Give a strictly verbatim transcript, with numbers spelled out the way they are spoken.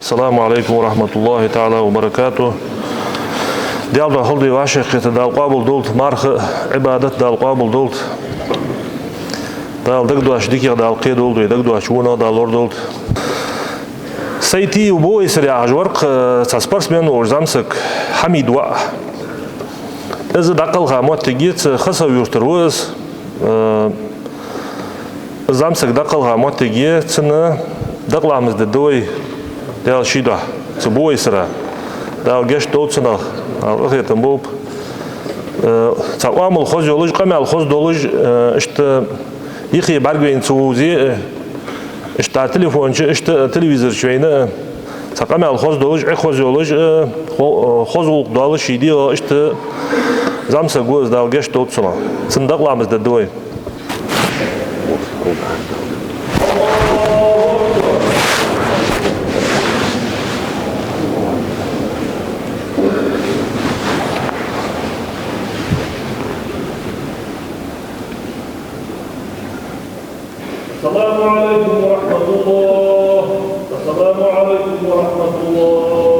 السلام عليكم ورحمة الله تعالى وبركاته. Даьла духьа хьалде вӀашагӀкхетар Дала къоабал долда, марха, Ӏибадат Дала къоабал долда. Дала дагадоаца диках Дала кхедолда вай, дагадоаца вонах Дала лорадолда. Сайтиев Бувайсар яхаш вар-кх, э, цхьа спортсмен волаш зӀамсаг, Хьамида воӀ. Из дӀакхалха моттиг я, цу Хасав-Юртара ва из. Э, из зӀамсаг дӀакхалха моттиг я, цунна дакъа ламаз дергда вай, Даьла ший духьа, цу Бувайсара. Дала гешт долда цунах, Дала къахетам болба. Э, цхьа оамал хоза йолаш, къамаьл хоза долаш, э, иштта юхе бӀаргавайна ца вовзе, э, иштта телефон чу, иштта телевизор чу вайна, э, цхьа къамаьл хоза долаш, Ӏе хоза йолаш, э, хо-, э, хоза гӀулакх долаш, ший дегӀа иштта зӀамсаг ва из, Дала гешт долда цунах. Цунна дакъа ламаз дергда вай. السلام عليكم ورحمة الله. السلام عليكم ورحمة الله.